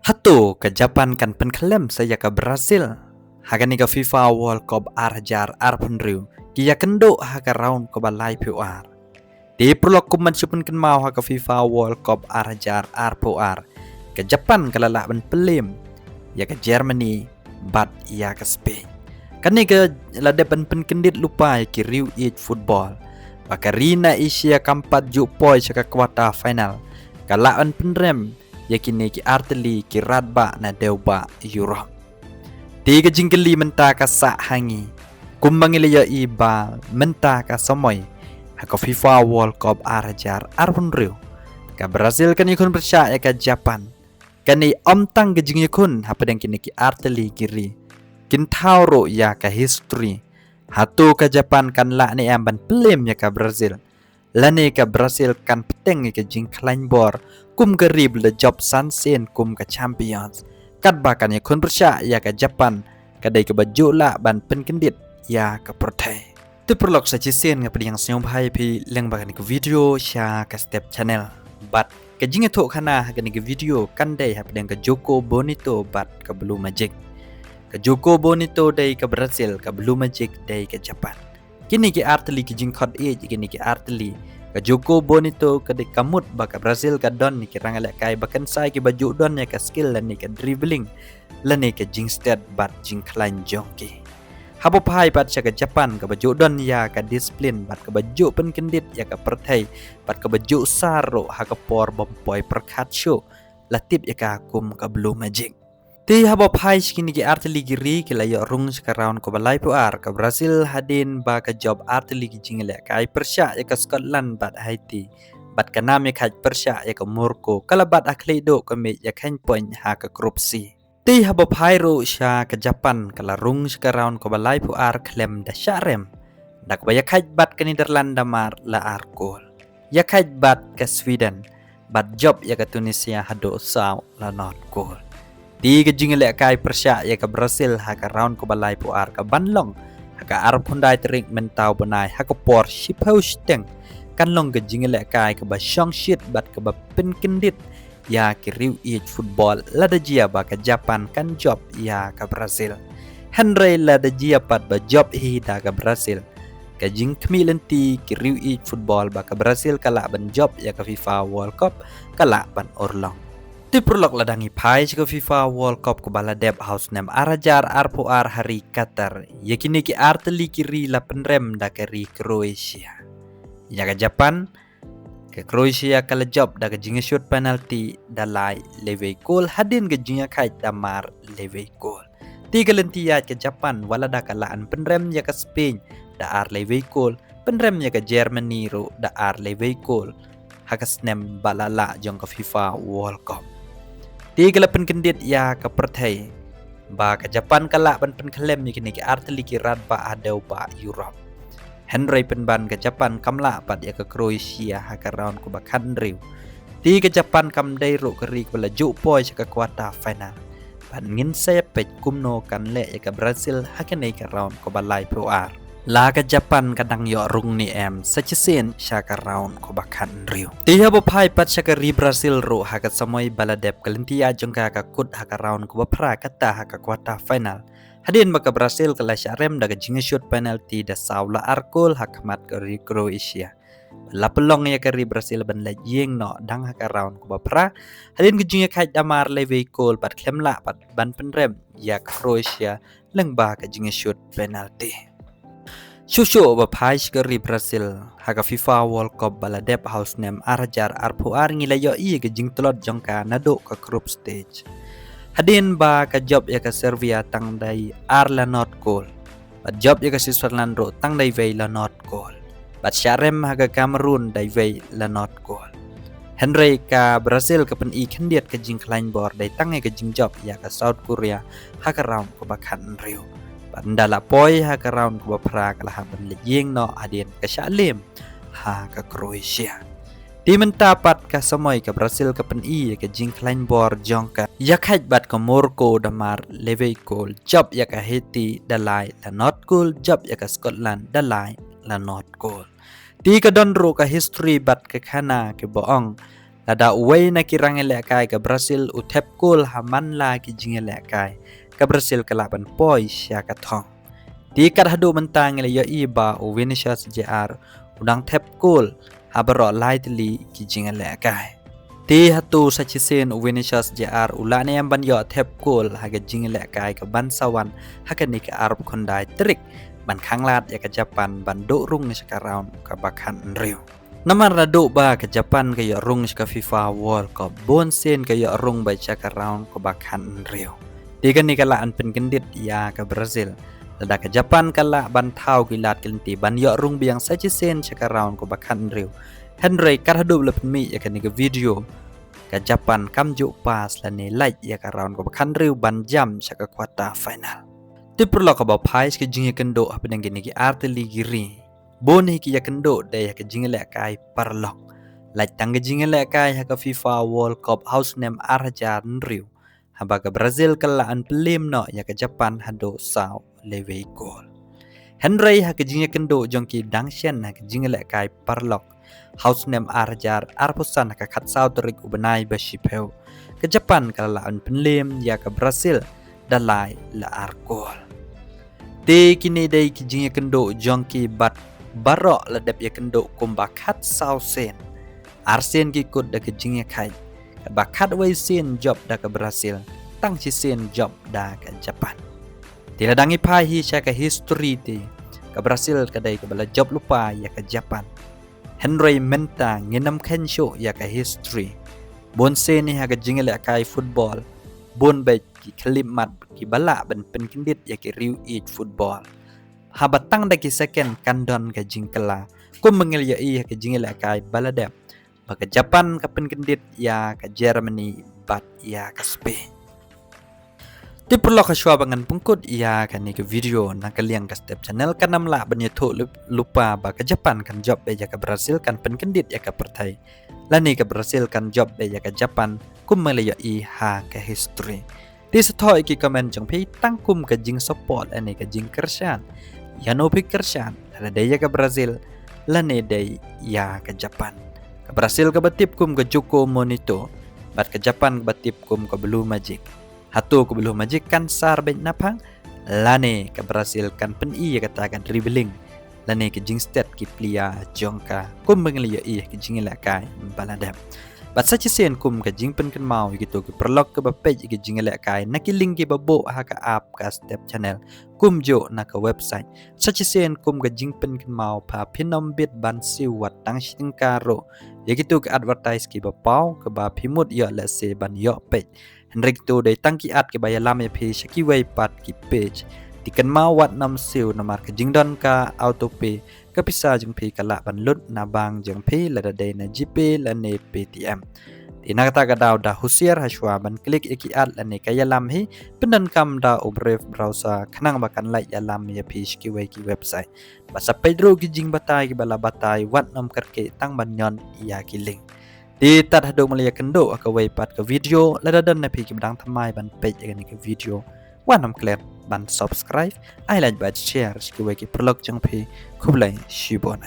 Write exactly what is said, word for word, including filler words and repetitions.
Hato ka Japan kan pynkhlem sa ïa ka Brazil ha kane ka FIFA World Cup ar hajar arphew hynriew, ki ïakynduh ha ka round kaba laiphew ar? Te paralok, kum ban shu pynkynmaw, ha ka FIFA World Cup ar hajar arphew ar, ka Japan ka la lah ban pynrem ïa ka Germany bad ïa ka Spain. Kane ka la dep ban pynkyndit lypa ïa ki riew ïeit football ba ka ri na Asia kam pat ju poi sha ka quarter final ka lah ban pynrem ïa kine ki artylli ki radbah na dewbah Europe. Te ka jingkylli mynta ka sah ha ngi, kumba ngi la ïohi ba mynta ka samoi ha ka FIFA World Cup ar hajar arphew hynriew, ka Brazil kan ïakhun pyrshah ïa ka Japan. Kane ym tang ka jingïakhun hapdeng kine ki artylli ki ri, kin thaw ruh ïa ka history. Hato ka Japan kan lah ne em ban pynrem ïa ka Brazil, lane ka Brazil kan bteng ïa ka jingkhlaiñ bor kum ka ri ba la jop san sien kum ka champions, katba kan ïakhun pyrshah ïa ka Japan, ka dei kaba ju lah ban pynkyndit ïa ka pyrthei. Te paralok, sa shisien nga pdiang sngewbha ïa phi lyngba kane ka video sha ka Step Channel. Bad ka jingïathuhkhana ha kane ka video kan dei hapdeng ka Jogo Bonito bad ka Blue Magic. Ka Jogo Bonito dei ka Brazil, ka Blue Magic dei ka Japan. Kine ki artylli ki jingkhot ïeit ïa kine ki artylli. Ka Jogo Bonito ka dei ka mut ba ka Brazil ka don ïa ki rangïalehkai ba kynsai kiba ju don ïa ka skill lane ka dribbling, lane ka jingstet bad jingkhlaiñ jong ki. Haba phai pat sha ka Japan, kaba ju don ïa ka discipline bad kaba ju pynkyndit ïa ka pyrthei bad kaba ju sar ruh ha ka por bym poi pyrkhat shuh, la tip ïa ka kum ka Blue Magic. Te haba phai sha kine ki artylli ki ri, ki la ïoh rung sha ka round kaba laiphew ar, ka Brazil, hadien ba ka jop artylli ki jingïalehkai pyrshah ïa ka Scotland bad Haiti, bad ka nam ïakhaid pyrshah ïa ka Morocco, ka la bat ha khlieh duh ka miej ïakhain point ha ka Group C. Te haba phai ruh sha ka Japan, ka la rung sha ka round kaba laiphew ar khlem da shah rem, da kaba ïakhaid bad ka Netherlands da mar la ar kol, ïakhaid bad ka Sweden, bad jop ïa ka Tunisia haduh saw la not kol. Te ka jingïalehkai pyrshah ïa ka Brazil ha ka round kaba laiphew ar ka ban long ha ka arphew khyndai tarik mynta u bnai ha ka por shiphew shiteng, kan long ka jingïalehkai kaba shongshit bad kaba pynkyndit ïa ki riew ïeit football lada jia ba ka Japan kan jop ïa ka Brazil. Hynrei lada jia pat ba jop hi da ka Brazil, ka jingkhmih lynti ki riew ïeit football ba ka Brazil ka lah ban jop ïa ka FIFA World Cup ka lah ban urlong. Te paralok, lada ngi phai sha ka FIFA World Cup kaba la dep ha u snem ar hajar arphew ar ha ri Qatar, ïa kine ki artylli ki ri la pynrem da ka ri Croatia. Ïa ka Japan, ka Croatia ka la jop da ka jingïashut penalty da lai lewei kol, hadien ka jingïakhaid da mar lewei kol. Te ka lynti ïaid ka Japan, wat la da ka lah ban pynrem ïa ka Spain da ar lewei kol, pynrem ïa ka Germany ruh da ar lewei kol ha ka snem ba la lah jong ka FIFA World Cup. Te ka la pynkyndit ïa ka pyrthei ba ka Japan ka lah ban pynkhlem ïa kine ki artylli ki radbah ha dewbah Europe. Hynrei pynban ka Japan kam lah pat ïa ka Croatia ha ka round kaba khathynriew. Te ka Japan kam dei ruh ka ri kaba la ju poi sha ka quarter final. Bad ngin sa ïa peit kumno kan leh ïa ka Brazil ha kane ka round kaba laiphew ar. La ka Japan ka dang ïoh rung ne em sa shisien sha ka round kaba khathynriew. Te haba phai pat sha ka ri Brazil ruh, ha ka samoi ba la dep ka lynti ïaid jong ka, ka kut ha ka round kaba phra, kata ha ka quarter final, hadien ba ka Brazil ka la shah rem da ka jingïashut penalty da saw la ar kol ha khmat ka ri Croatia, la pynlong ïa ka ri Brazil ban leit ïeng noh dang ha ka round kaba phra, hadien ka jingïakhaid da mar lewei kol, bad khlem lah pat ban pynrem ïa ka Croatia lyngba ka jingïashut penalty. Shuh shuh ba phai sha ka ri Brazil ha ka FIFA World Cup ba la dep ha u snem ar hajar arphew ar, ngi la ïohi ïa ka jingtlot jong ka naduh ka group stage, hadien ba ka jop ïa ka Serbia tang dei ar la not kol, bad jop ïa ka Switzerland ruh tang dei wei la not kol, bad shah rem ha ka Cameroon dei wei la not kol. Hynrei ka Brazil ka pyni khyndiat ka jingkhlaiñ bor dei tang ïa ka jingjop ïa ka South Korea ha ka round kaba khathynriew. Bad ynda la poi ha ka round kaba phra, ka la hap ban leit ïeng noh hadien ka shah lem ha ka Croatia. Te mynta pat ka samoi ka Brazil ka pyni ïa ka jingkhlaiñ bor jong ka, ïakhaid bad ka Morocco da mar lewei kol, jop ïa ka Haiti da lai la not kol, jop ïa ka Scotland da lai la not kol. Te ka don ruh ka history bad ka khana kaba ong, Lada uwei na ki rangïalehkai ka Brazil u thep kol ha man la ki jingïalehkai, ka Brazil ka lah ban poi sha ka thong. Te kat haduh mynta ngi la ïohi ba u Vinicius Junior u dang thep kol ha baroh lai tylli ki jingïalehkai. Te hato sa shisien u Vinicius Junior u lah ne em ban ïoh thep kol ha ka jingïalehkai ka ban sa wan ha kane ka arphew khyndai tarik ban khanglad ïa ka Japan ban duh rung sha ka round kaba khathynriew. Namar naduh ba ka Japan ka ïoh rung sha ka FIFA World Cup, bun sien ka ïoh rung beit sha ka round kaba khathynriew. Te kane ka lah ban pynkyndit ïa ka Brazil. Lada ka Japan ka lah ban thaw ki lad ki lynti ban ïoh rung biang sa shisien sha ka round kaba khathynriew. Hynrei kat haduh ba la pynmih ïa kane ka video, ka Japan kam ju pass lane lait ïa ka round kaba khathynriew ban jam sha ka quarter final. Te paralok, kaba phai sha ka jingïakynduh hapdeng kine ki ar tylli ki ri, bun hi ki ïakynduh dei ha ka jingïalehkai paralok. Lait tang ka jingïalehkai ha ka FIFA World Cup ha u snem ar hajar hynriew, haba ka Brazil ka lah ban pynlem noh ïa ka Japan haduh saw lewei kol. Hynrei ha ka jingïakynduh jong ki dang shen ha ka jingïalehkai paralok ha u snem ar hajar arphew san ha ka khatsaw tarik u bnai ba shiphew, ka Japan ka lah ban pynlem ïa ka Brazil da lai la ar kol. Te kine dei ki jingïakynduh jong ki bad baroh la dep ïakynduh kumba khatsaw sien. Ar sien ki kut da ka jingïakhait, katba khatwei sien jop da ka Brazil, tang shisien jop da ka Japan. Te lada ngi phai hi sha ka history te, ka Brazil ka dei kaba la jop lypa ïa ka Japan. Hynrei mynta ngin ym kheiñ shuh ïa ka history. Bun sien hi ha ka jingïalehkai football, bun beit ki khyllipmat kiba lah ban pynkyndit ïa ki riew ïeit football. Haba tang da ki second kan don ka jingkylla, kumba ngi la ïohi ha ka jingïalehkai ba la dep, ba ka Japan ka pynkyndit ïa ka Germany bad ïa ka Spain. Te paralok, ha shuwa ba ngan pynkut ïa kane ka video na ka liang ka Step Channel, kan ym lah ban ïathuh lypa ba ka Japan kan jop beit ïa ka Brazil, kan pynkyndit ïa ka pyrthei, lane ka Brazil kan jop beit ïa ka Japan kumba la ïohi ha ka history. Te sa thoh ïa ki comment jong phi tang kum ka jingsupport lane ka jingkyrshan. Ïa no phi kyrshan, lada dei ïa ka Brazil lane dei ïa ka Japan? Ka Brazil kaba tip kum ka Joko Bonito bad ka Japan kaba tip kum ka Blue Magic. Hato ka Blue Magic kan sar beit naphang, lane ka Brazil kan pyni ïa kata ka dribbling lane ka jingstet ki player jong ka kumba ngi la ïohi ha ka jingïalehkai ba la dep? Bad sa shisien kum ka jingpynkynmaw ïa kito ki paralok kiba peit ïa ka jingïalehkai na ki link kiba buh ha ka app ka Step Channel, kumjuh na ka website. Sa shisien kum ka jingpynkynmaw, pha phin ym bit ban siew wat tang shi tyngka ruh ïa kito ki advertise kiba paw, kaba phi mut ïoh lehse ban ïoh peit. Hynrei kito dei tang ki ad kiba ïalam ïa phi sha kiwei pat ki page. Te kynmaw wat nym siew namar ka jingdon ka autopay, ka pisa jong phi ka lah ban lut na bank jong phi, lada dei na GPay lane Paytm. Te na kata ka daw da husiar ha shuwa ban click ïa ki ad lane ka ïalam hi, pyndonkam da u Brave browser khnang ba kan lait ïalam ïa phi sha kiwei ki website. Bad sa peit ruh ki jingbatai kiba la batai, wat nym kyrkieh tang ban ñion ïa ki link. Te tad haduh ba ngi la ïakynduh ha kawei pat ka video, lada don na phi kiba dang thymmai ban peit ïa kane ka video, wat nym klet ban subscribe, ai like bad share sha kiwei ki paralok jong phi. Khublei shibun.